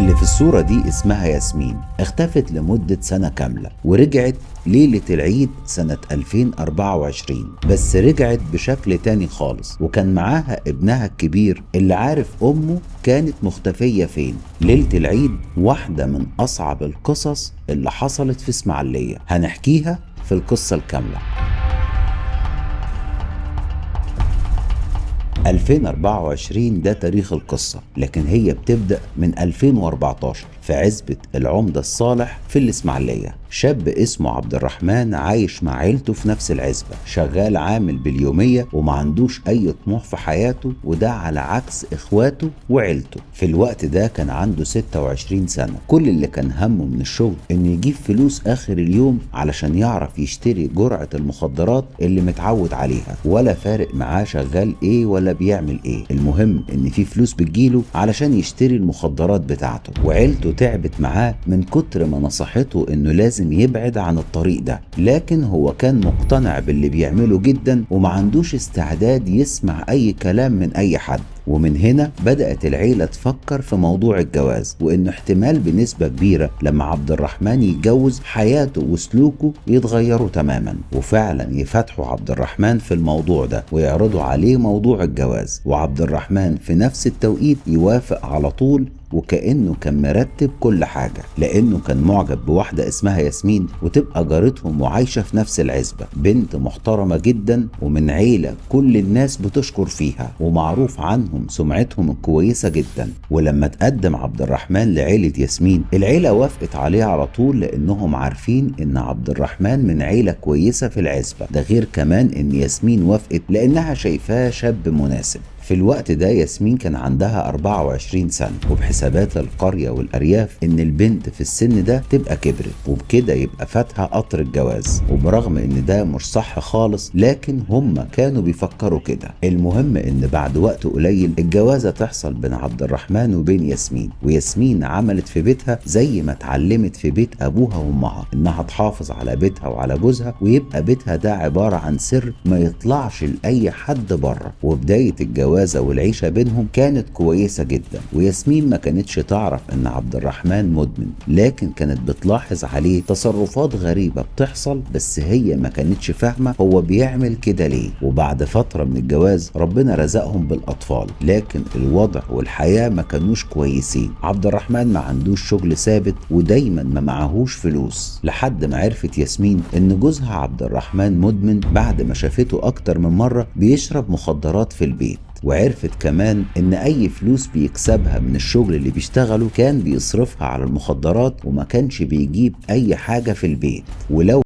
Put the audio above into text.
اللي في الصورة دي اسمها ياسمين، اختفت لمدة سنة كاملة ورجعت ليلة العيد سنة 2024، بس رجعت بشكل تاني خالص، وكان معاها ابنها الكبير اللي عارف أمه كانت مختفية فين. ليلة العيد واحدة من أصعب القصص اللي حصلت في اسماعيلية، هنحكيها في القصة الكاملة. 2024 ده تاريخ القصة، لكن هي بتبدأ من 2014 في عزبة العمدة الصالح في الإسماعيلية. شاب اسمه عبد الرحمن عايش مع عيلته في نفس العزبة، شغال عامل باليومية وما عندوش أي طموح في حياته، وده على عكس إخواته وعيلته. في الوقت ده كان عنده 26 سنة، كل اللي كان همه من الشغل إنه يجيب فلوس آخر اليوم علشان يعرف يشتري جرعة المخدرات اللي متعود عليها، ولا فارق معاه شغال إيه ولا بيعمل إيه، المهم إن في فلوس بتجيله علشان يشتري المخدرات بتاعته. وعيلته تعبت معاه من كتر ما نصحته إنه لازم يبعد عن الطريق ده، لكن هو كان مقتنع باللي بيعمله جدا وما عندوش استعداد يسمع أي كلام من أي حد. ومن هنا بدأت العيلة تفكر في موضوع الجواز، وإنه احتمال بنسبة كبيرة لما عبد الرحمن يتجوز حياته وسلوكه يتغيروا تماما. وفعلا يفتحوا عبد الرحمن في الموضوع ده ويعرضوا عليه موضوع الجواز، وعبد الرحمن في نفس التوقيت يوافق على طول، وكأنه كان مرتب كل حاجة، لأنه كان معجب بواحدة اسمها ياسمين وتبقى جارتهم وعايشة في نفس العزبة، بنت محترمة جدا ومن عيلة كل الناس بتشكر فيها ومعروف عنهم سمعتهم الكويسة جدا. ولما تقدم عبد الرحمن لعيلة ياسمين، العيلة وافقت عليه على طول، لأنهم عارفين إن عبد الرحمن من عيلة كويسة في العزبة، ده غير كمان إن ياسمين وافقت لأنها شايفاه شاب مناسب. في الوقت ده ياسمين كان عندها 24 سنة، وبحسابات القرية والأرياف إن البنت في السن ده تبقى كبرت، وبكده يبقى فاتها قطر الجواز. وبرغم إن ده مش صح خالص، لكن هم كانوا بيفكروا كده. المهم إن بعد وقت قليل الجوازة تحصل بين عبد الرحمن وبين ياسمين، وياسمين عملت في بيتها زي ما اتعلمت في بيت أبوها وأمها، إنها تحافظ على بيتها وعلى جوزها، ويبقى بيتها ده عبارة عن سر ما يطلعش لأي حد بره. وبداية الجواز والعيشة بينهم كانت كويسة جدا، وياسمين ما كانتش تعرف ان عبد الرحمن مدمن، لكن كانت بتلاحظ عليه تصرفات غريبة بتحصل، بس هي ما كانتش فاهمة هو بيعمل كده ليه. وبعد فترة من الجواز ربنا رزقهم بالأطفال، لكن الوضع والحياة ما كانوش كويسين. عبد الرحمن ما عندوش شغل ثابت ودايما ما معهوش فلوس، لحد ما عرفت ياسمين ان جوزها عبد الرحمن مدمن بعد ما شافته اكتر من مرة بيشرب مخدرات في البيت. وعرفت كمان ان اي فلوس بيكسبها من الشغل اللي بيشتغله كان بيصرفها على المخدرات وما كانش بيجيب اي حاجة في البيت. ولو